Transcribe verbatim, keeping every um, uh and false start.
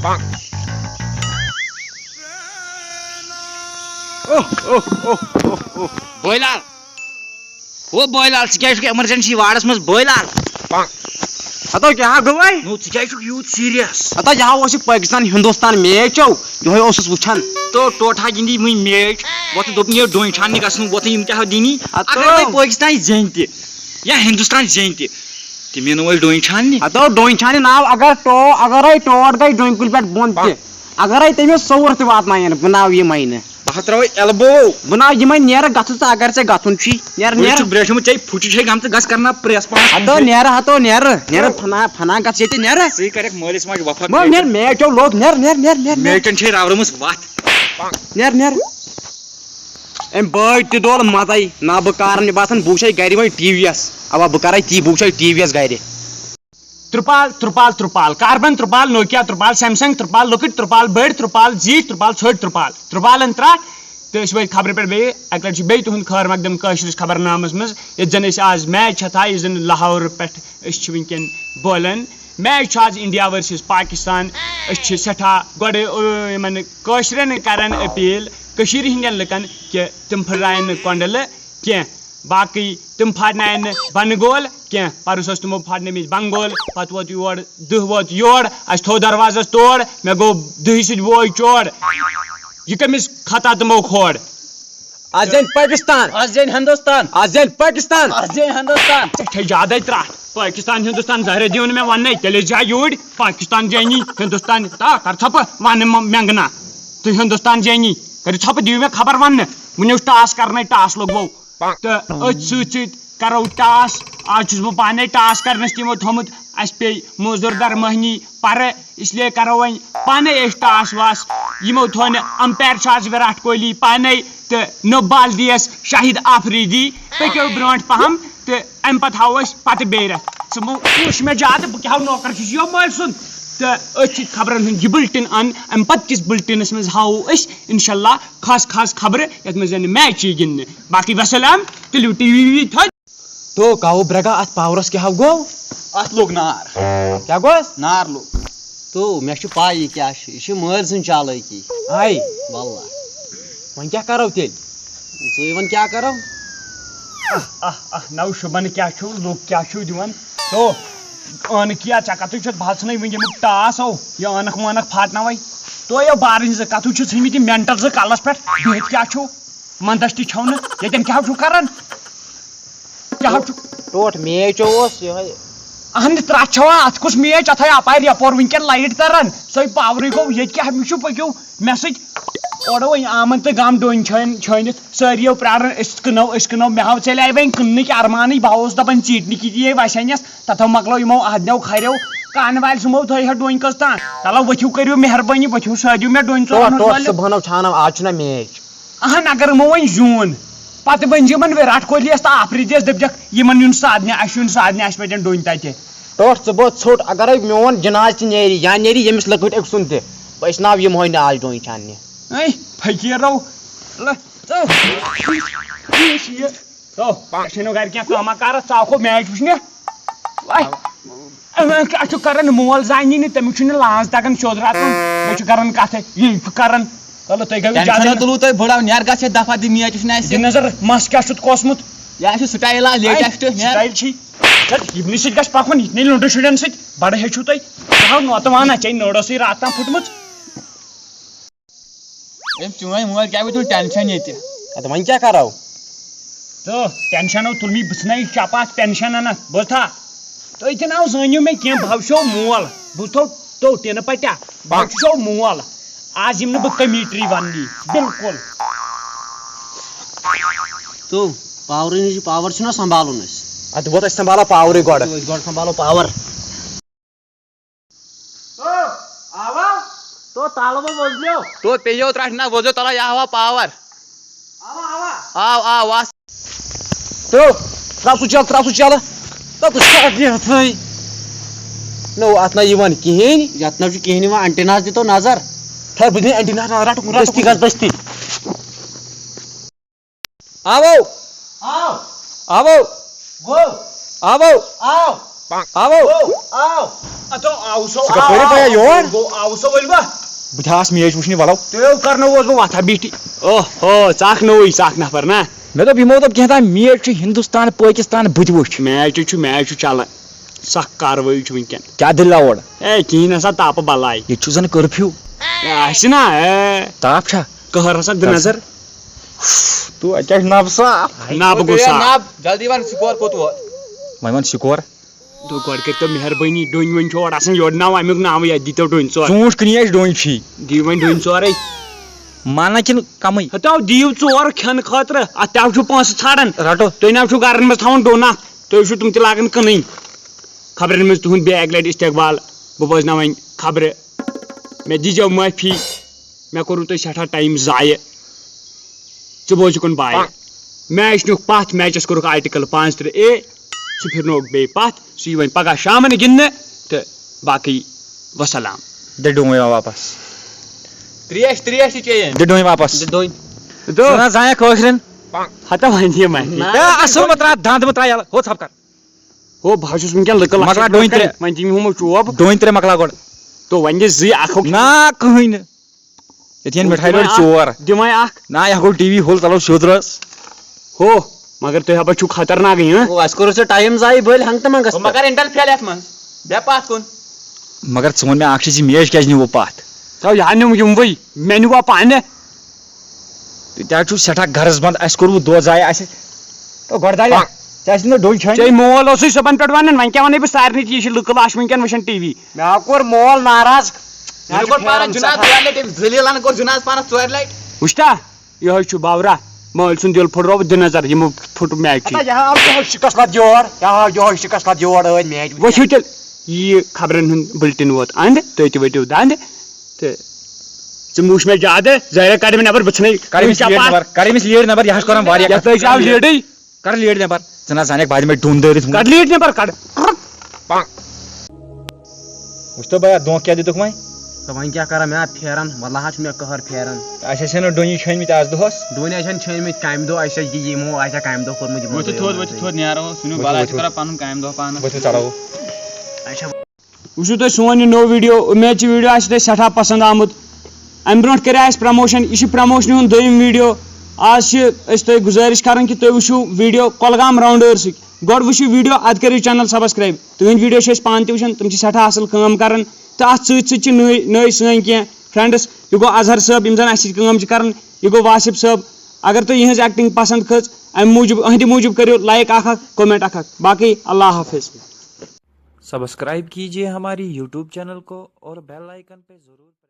اوہ، اوہ، اوہ، اوہ، اوہ۔ بوے لال، او بوے لال، ژٕ کیٛازِ چھُکھ ایمرجنسی وارڈس منٛز، بوے لال؟ ہتو کیٛاہ گوٚوے؟ نو، ژٕ کیٛازِ چھُکھ یوٗت سیریس؟ ہتا یہِ ہا اوس یہِ پٲکِستان ہندوستان میچ او، یِہوے اوسُس وٕچھان۔ تو ٹوٹھا گِنٛدی وٕنۍ میچ، وۄتھ دوٚپُن یہِ ڈوٗنۍ چھاننہِ گژھُن، وۄتھ یِم کیٛاہ ہا دِنی؟ ہتو۔ اگر وۄنۍ پٲکِستان زینہِ تہِ یا ہندوستان زینہِ تہِ، تِم یِنہٕ وۄنۍ ڈوٗنۍ چھاننہِ۔ ہتو ڈوٗنۍ چھاننہِ ناو، اگر ٹو-، اگرے ٹوٹھ گٔے ڈوٗنۍ کُلہِ پٮ۪ٹھ بۄن تہِ، اگرے تٔمِس سوٚوُر تہِ واتناین، بہٕ ناو یِمے نہٕ۔ بہٕ ہا ترٛاوے elbow۔ بہٕ ناو یِمے، نیرٕ گژھُن ژٕ، اگر ژےٚ گژھُن چھُے، نیرٕ، بہٕ نیرٕ۔ چھُس برٛیٹھمُت ژےٚ پھُچہِ چھے گٔمژٕ، گژھ کر نا press پانس ہتو نیرٕ، ہتو نیرٕ، نیرٕ، فنا، فنا گژھ ییٚتہِ، نیرٕ۔ ژٕے کرکھ مٲلِس ماجہِ وفا بہٕ نیرٕ، میچ او لوٚگ، نیرٕ، نیرٕ، نیرٕ، نیرٕ، نیرٕ۔ میچن چھے راورٲمٕژ وتھ۔ نیرٕ، نیرٕ۔ أمۍ بٲے تہِ ڈول مزے، نہ بہٕ کارن، مےٚ باسان بہٕ وٕچھے گرِ وۄنۍ ٹی وی یس۔ اوا بہٕ کرے تی، بہٕ وٕچھے ٹی وی یس گرِ۔ ترٛپال، ترٛپال، ترٛپال، کاربن ترٛپال، نوکیا ترٛپال، سیمسنگ ترٛپال، لۄکٕٹ ترٛپال، بٔڑ ترٛپال، زیٖٹھ ترٛپال، ژھٔٹۍ ترٛپال، ترٛپالن ترٛٹھ۔ تہٕ أسۍ وٲتۍ خبرٕ پٮ۪ٹھ بیٚیہِ اَکہِ لَٹہِ چھِ بیٚیہِ تُہُنٛد خٲر مقدم کٲشرِس خبرنامَس منٛز، ییٚتہِ زَن أسۍ آز میچ ہٮ۪تھ آے، یُس زَن لاہور پٮ۪ٹھ أسۍ چھِ وٕنکٮ۪ن بولان۔ میچ چھُ آز انڈیا ورسز پاکستان۔ أسۍ چھِ سٮ۪ٹھاہ گۄڈٕ، اۭں، یِمَن کٲشرٮ۪ن کران اپیل، کٔشیٖرِ ہٕنٛدٮ۪ن لُکَن، کہِ تِم پھٕٹراون نہٕ کۄنٛڈلہٕ کینٛہہ۔ باقٕے تِم پھاٹناون نہٕ بنہٕ گول کینٛہہ۔ پرُس ٲسۍ تِمو پھاٹنٲومٕتۍ بنہٕ گول، پتہٕ ووت یور، دٕہ ووت یور، اَسہِ تھوٚو دروازس تور، مےٚ گوٚو دٕہہِ سۭتۍ ووے چور۔ یہِ کٔمِس خطا تِمو کھور؟ آز زینہِ پٲکِستان۔ آز زینہِ ہندوستان۔ آز زینہِ پٲکِستان۔ آز زینہِ ہندوستان۔ ژےٚ چھے زیادَے ترٛٹھ۔ پٲکِستان ہندوستان زہرے دِیِو نہٕ مےٚ وَننَے، تیٚلے جا یوٗرۍ پاکِستان زینی ہندوستان۔ تا کر ژھۄپہٕ وَنہٕ مہ-، مٮ۪نٛگہٕ نا۔ تُہۍ ہندوستان زینی، کٔرِو ژھۄپہٕ، دِیِو مےٚ خبر وَننہٕ۔ وٕنہِ اوس ٹاس کرنَے، ٹاس لوٚگوو۔ تہٕ أتھۍ سۭتۍ سۭتۍ کرو ٹاس۔ آز چھُس بہٕ پانے ٹاس کرنس تِمو تھوٚمُت۔ اَسہِ پیٚیہِ موزوٗر در مٔہنی پرٕ، اس لیے کرو وۄنۍ پانے أسۍ ٹاس واس۔ یِمو تھوٚو نہٕ، امپیر چھُ آز وِراٹھ کوہلی پانے تہٕ نوٚب بال دیس شاہد آفریدی۔ پٔکِو برونٛٹھ پہم تہٕ امہِ پتہٕ ہاوو أسۍ پتہٕ بیٚیہِ رٮ۪تھ۔ ژٕ مہٕ وٕچھ مےٚ زیادٕ، بہٕ کیٛاہ ہاو نوکر چھُس، یہِ مٲلۍ سُنٛد۔ تہٕ أتھۍ چھِ خبرن ہُنٛد یہِ بُلٹن ان، امہِ پتہٕ کِس بُلٹنس منٛز ہاوو أسۍ انشاءاللہ خاص خاص خبرٕ، یتھ منٛز زن میچ یی گِنٛدنہٕ۔ باقٕے وسلام، تُلِو ٹی وی وی وی تھوٚد۔ تو کاوٕ برٛگا، اتھ پاورس کیٛاہ ہاو گوٚو؟ اتھ لوٚگ نار۔ کیٛاہ گوٚوس؟ نار لوٚگ۔ تو مےٚ چھُ پاے یہِ کیٛاہ چھُ، یہِ چھِ مٲلۍ سٕنٛز چالٲکی۔ ہاے۔ واللہ۔ وۄنۍ کیٛاہ کرو تیٚلہِ؟ ژٕے وَن کیٛاہ کرو؟ اہ، اہ، اہ، نو شُبن کیٛاہ چھُو، لُک کیٛاہ چھُو دِوان؟ تو عٲنکھ یا ژےٚ کتُے چھُتھ، بہٕ ہا ژھٕنے وٕنۍ ییٚمیُک ٹاس ہو، یہِ عٲنکھ وٲنکھ پھاٹناوے۔ تو یو بارٕنۍ زٕ کتُے چھُ ژھٕنمٕتۍ یِم مینٹل زٕ کلس پٮ۪ٹھ، بِہِتھ کیٛاہ چھُو؟ مندس تہِ چھو نہٕ، ییٚتٮ۪ن کیٛاہ چھُو کران؟ کیٛاہ چھُ؟ ٹوٹھ میچ اوس یِہوٚے۔ اہن ترٛٹھ چھوا؟ اتھ کُس میچ؟ اتھ ہے اپارِ یپور وٕنکٮ۪ن لایٹ تران، سۄے پاورٕے گوٚو۔ ییٚتہِ کیٛاہ چھُ؟ پٔکِو مےٚ سۭتۍ۔ اورٕ وۄنۍ آمن تہٕ گام ڈوٗنۍ چھٲنۍ چھٲنِتھ، سٲری یو پراران، أسۍ کٕنو، أسۍ کٕنو۔ مےٚ ہاو ژےٚ لے وۄنۍ کٕننٕکۍ ارمانٕے، بہٕ اوسُس دپان ژیٖٹنہِ کِتھ یے وسہِ ہنس، تتھو مۄکلو یِمو ادنیو کھریو کانہِ والہِ سُمو تھٲے ہا ڈوٗنۍ کٔژ تام۔ تلو ؤتھِو، کٔرِو مہربٲنی، ؤتھِو سٲدِو مےٚ ڈوٗنۍ ژور ٹوٹھ، ہتھ ٹوٹھ وٲلِو۔ صُبحن ہو چھانو، آز چھُنہ میچ۔ اہن، اگر یِمو وۄنۍ زیوٗن، پتہٕ ؤنۍ زِ یِمن وِراٹھ کوہلی یس تہٕ آفریدی یس، دٔپۍزٮ۪کھ، یِمن یُن سادنہِ، اسہِ یُن سادنہِ، اسہِ پتٮ۪ن ڈوٗنۍ تتہِ۔ ٹوٹھ، ژٕ بوز ژھوٚٹ، اگرے میون جناز تہِ نیرِ یا نیرِ ییٚمِس لۄکٕٹۍ أکۍ سُنٛد تہِ، بہٕ أسۍ ناو یِمہوے نہٕ آز ڈوٗنۍ چھاننہِ۔ اے فقیٖرو، لہ، ژٕ، یہِ چھُ یہِ۔ تو، ژےٚ چھے نہٕ گرِ کینٛہہ کٲمہ کارا، ژٕ آکھ ہو میچ وٕچھنہِ۔ وَے، وۄنۍ کیٛاہ چھُ کران؟ مول زانی نہٕ، تٔمِس چھُنہٕ لاز تگان سیوٚد رٹُن۔ بیٚیہِ چھُ کران کتھٕ، یی چھُ کران۔ چلو، تُہۍ گٔیوٕ ٹینشن زیادٕ۔ تُلو تُہۍ بٕڑو، نیر گژھ ہے دفعہ، دِ میچ وٕچھنہِ اَسہِ۔ دِ نظر، مَس کیٛاہ چھُتھ کوسمُت؟ یہِ آسہِ سٹایلا، لیٹسٹ، نیر۔ سٹایل چھی۔ چل، یِمنٕے سۭتۍ گژھِ پکُن، یِتھ نے لۄنڈٕ شُرٮ۪ن سۭتۍ۔ بڑٕ ہیٚچھِو تُہۍ۔ ژٕ ہاو نوتہٕ وانہ، ژےٚ نٔڑ ٲسٕے راتھ تام پھٕٹمٕژ۔ أمۍ چٲنۍ مٲلۍ کیٛاہ وٕچھُن ٹینشن ییٚتہِ؟ اَدٕ وۄنۍ کیٛاہ کَرو؟ تہٕ ٹینشنو تُل مےٚ بٕژھنَے چپاتھ پینشن اَنَتھ۔ بوزتھا؟ تُہۍ تہِ ناو زٲنِو مےٚ کینٛہہ، بہٕ ہاو چھُسو مول۔ بوزتھو؟ تو تِنہٕ پٹا، بہٕ ہاو چھُسو مول۔ آز یِم نہٕ بہٕ کمیٖٹری وَننی، بِلکُل۔ تو پاورٕے نِش، پاور چھُنہ سنبھالُن اَسہِ۔ اَدٕ ووت اَسہِ سنبھالو پاورٕے گۄڈٕ۔ أسۍ گۄڈٕ سنبھالو پاور۔ تو آوا؟ تو تالو وۄزلیو۔ تو پیٚیو ترٛٹھ نہ وۄزلیو تلا یہِ ہوا پاور۔ آوا، آوا۔ آو، آو، واس۔ تو ترٛاو سُہ چل، ترٛاو سُہ چل۔ تو بہٕ چھُس یَتھ نہٕ، اَتھ نہ یِوان کِہیٖنۍ۔ یَتھ نہ چھُ کِہیٖنۍ یِوان، antenna ہَس دِتو نظر۔ ٹھہر، بہٕ دِمہٕ antenna ہَس نظر، رَٹُکھ، رَٹُکھ۔ دٔستی گژھ، دٔستی۔ آوو۔ آو۔ آوو۔ گوٚو۔ آوو۔ آو۔ آوو۔ گوٚو۔ آو۔ اتو آو سو، ژٕ کپٲرۍ آو، بیا یور؟ گوٚو آو سو ؤلۍ بہ۔ بہٕ تہِ آس میچ وٕچھنہِ، ولو۔ تیو کرنووس بہٕ وۄتھا بیٖٹھی۔ اوہ ہو، ژٕ اکھ نوٚوٕے، ژٕ اکھ نفر نا۔ مےٚ دوٚپ، یِمو دوٚپ کینٛہہ تام، میچ چھُ ہندوستان پٲکِستان، بہٕ تہِ وٕچھِ۔ میچ چھُ، میچ چھُ چلان۔ سخ کاروٲیی چھُ وٕنکٮ۪ن۔ کیٛاہ دٔلیٖلہ اورٕ؟ اے، کِہیٖنۍ نسا، تاپہٕ بلاے۔ ییٚتہِ چھُ زن کرفیو۔ اے، آسہِ نا، اے۔ تاپھ چھا؟ قہر ہسا دِ نظر۔ تو کیٛاہ نب صاف؟ نب گوٚو صاف۔ نب، جلدی ون سکور کوٚت ووت؟ وۄنۍ ون سکور۔ دوٚپ، گۄڈٕ کٔرۍتو مہربٲنی، ڈوٚنۍ ووٚنۍ چھُ اورٕ آسان، یورٕ ناو اَمیُک ناوٕے، اَتھ دیٖتو ڈوٚنۍ ژور۔ ژوٗنٛٹھۍ کٕنی اَسہِ ڈوٚنۍ چھی۔ دِیِو وۄنۍ ڈوٚنۍ ژورَے۔ مانان کِنہٕ کَمٕے؟ ہَتاو دِیِو ژور کھٮ۪نہٕ خٲطرٕ، اَتھ تہِ حظ چھُ پونٛسہٕ ژھانٛڈان۔ رَٹو۔ تُہۍ نہ حظ چھُو گَرَن منٛز تھاوان ڈوٚن اَکھ، تُہۍ چھُو تِم تہِ لاگان کٕنٕنۍ۔ خبرَن منٛز تُہُنٛد بیٚیہِ اَکہِ لَٹہِ استقبال، بہٕ بوزناو وۄنۍ خبرٕ۔ مےٚ دیٖزیو معٲفی، مےٚ کوٚروٕ تۄہہِ سٮ۪ٹھاہ ٹایم ضایع۔ ژٕ بوز یہِ کُن باے۔ میچ نیوٗکھ پتھ، میچس کوٚرُکھ آرٹیکل پانٛژھ تٕرٛہ اے، سُہ پھِرنووُکھ بیٚیہِ پتھ، سُہ یی وۄنۍ پگاہ شامن گِنٛدنہٕ، تہٕ باقٕے وسلام۔ دِ ڈوٗنۍ واپس۔ ترٛیش، ترٛیش تہِ چیٚیِن۔ دِ ڈوٗنۍ واپس۔ دِ ڈوٗنۍ۔ ژٕ نہ زانکھ کٲشرٮ۪ن۔ ہتا وۄنۍ یہِ مہ۔ نہ، اے، اصل مہ ترٛاو، دند مہ ترٛاو یَلہٕ۔ ہو ژھۄپ کر۔ ہو، بہٕ حظ چھُس وٕنکٮ۪ن لٔکٕر مۄکلاو لَچھَن ڈوٗنۍ برونٛہہ ترٛےٚ۔ کَنہِ۔ وۄنۍ دِمہِ ہُمو چوب۔ ڈوٗنۍ ترٛےٚ مۄکلاو گۄڈٕ۔ تو وۄنۍ دِ زٕے اکھ ہُہ۔ نہ، کٕہٕنۍ نہٕ۔ ییٚتہِ ہن وۄنۍ مِٹھایہِ لوٚڑ اکھ، ژور۔ دِ وۄنۍ اکھ۔ نہ، یہِ ہٮ۪کو ٹی وی ہُل تَلو سیوٚد رَس۔ ہو، مگر تُہۍ ہبا چھُو خطرناک یہِ، ہہ؟ ہو، اَسہِ کوٚروٕ ژےٚ ٹایم ضایع بٔلۍ ہنٛگتہٕ منٛگس ہو، پٮ۪ٹھ۔ مگر اِنٹرفیل یَتھ منٛز۔ بیٚہہ پَتھ کُن۔ مگر ژٕ وَن مےٚ اکھ چیٖز، یہِ میچ کیٛازِ نیوٗوٕ پَتھ؟ تو یہِ ہا نیوٗم یِموٕے، مےٚ نیوٗوا پانہٕ۔ تہٕ تہِ حظ چھُو سٮ۪ٹھاہ غرض بنٛد، اَسہِ کوٚروٕ دۄہ ضایع، اَسہِ۔ تو گۄڈٕ دارِ، ژےٚ آسہِ نہٕ ڈوٚنۍ چھٲنۍ۔ ژےٚ مول اوسُے صُبحن پٮ۪ٹھ وَنان، وۄنۍ کیٛاہ وَنَے بہٕ سارنٕے، یہِ چھِ لُکہٕ لاش وٕنکٮ۪ن وٕچھان ٹی وی۔ مےٚ ہا کوٚر مول ناراض۔ مےٚ ہا مےٚ چھُ کوٚر پانَس پھیران جُناز سٮ۪ٹھاہ۔ ژورِ لَٹہِ، ذٔلیٖلَن کوٚر جُناز پانَس ژورِ لَٹہِ۔ وٕچھتا، یِہوٚے چھُ باورا، مٲلۍ سُنٛد دِل پھُٹروو، دِ نظر، یِمو پھُٹ میچ۔ ہتا، یہِ ہا آو یِہوٚے شِکَس لَد یور، یہِ ہا آو یِہوٚے شِکَس لَد یور، أتھۍ میچ وٕچھِو تیٚلہِ، یہِ خبرَن ہُنٛد بُلٹِن ووت اَنٛد، تُہۍ تہِ ؤٹِو دَنٛد۔ تہٕ ژٕ وٕچھ مےٚ زیادٕ، ظٲہِرہ کَڑ مےٚ نٮ۪بر، بہٕ ژھٕنے کَر أمِس لیٖڈ چپاتھ۔ نٮ۪بر، کَر أمِس لیٖڈ نٮ۪بر، یہِ حظ چھُ کران واریاہ یَتھ کَتھٕ۔ أسۍ آو لیٖڈٕے۔ کر لیٖڈ نٮ۪بر۔ ژٕ نہ زانکھ بعد میں ڈوٗن دٲرِتھ۔ کر لیٖڈ نٮ۪بر، کر۔ وٕچھ تو بیا، دھونٛکھ کیٛاہ دِتُکھ وۄنۍ؟ تہٕ وۄنۍ کیٛاہ کرٕ، مےٚ ہا پھیران، واللہ حظ چھُ مےٚ قہر پھیران۔ اَسہِ ٲسۍ نہٕ ڈوٗنی چھٲنۍ مٕتۍ آز دۄہس۔ ڈوٗنۍ آسہِ ہن چھٲنۍ مٕتۍ کامہِ دۄہ، اَسہِ ٲسۍ یہِ یِمو آسہِ ہا کامہِ دۄہ کوٚرمُت یِمو ؤتھِو دۄیو تھوٚد، منٛز۔ ؤتھِو تھوٚد، نیرو، سُنِو ؤتھِو، بلاے چھِ ؤتھِو۔ کران پنُن کامہِ دۄہ پانس۔ ؤتھِو، ژَلو۔ اچھا۔ وٕچھِو تُہۍ سون یہِ نوٚو ویٖڈیو، اُمید چھِ ویٖڈیو آسہِ تۄہہِ سٮ۪ٹھاہ پسنٛد آمُت۔ اَمہِ برونٛٹھ کَرِ اَسہِ پرٛموشَن، یہِ چھُ پرٛموشنہِ ہُنٛد دوٚیِم ویٖڈیو۔ آز چھِ أسۍ تۄہہِ گُزٲرِش کَران کہِ تُہۍ وٕچھِو ویٖڈیو کۄلگام راوُنٛڈٲرسٕکۍ۔ گۄڈٕ وٕچھِو ویٖڈیو، اَدٕ کٔرِو چینل سبسکرایب۔ تُہٕنٛدۍ ویٖڈیو چھِ أسۍ پانہٕ تہِ وٕچھان، تِم چھِ سٮ۪ٹھاہ اَصٕل کٲم کَران۔ تہٕ اَتھ سۭتۍ سۭتۍ چھِ نٔے نٔے سٲنۍ کینٛہہ فرٛٮ۪نٛڈٕس۔ یہِ گوٚو اظہر صٲب، یِم زَن اَسہِ سۭتۍ کٲم چھِ کَران۔ یہِ گوٚو واصف صٲب۔ اگر تۄہہِ یِہٕنٛز ایکٹنگ پسنٛد کھٔژ، اَمہِ موٗجوٗب، أہٕنٛدِ موٗجوٗب کٔرِو لایک اکھ اکھ، کمنٹ اکھ اکھ۔ باقٕے اللہ حافظ۔ سبسکرائب کیجیے ہماری یوٹیوب چینل کو اور بیل آئیکن پہ ضرور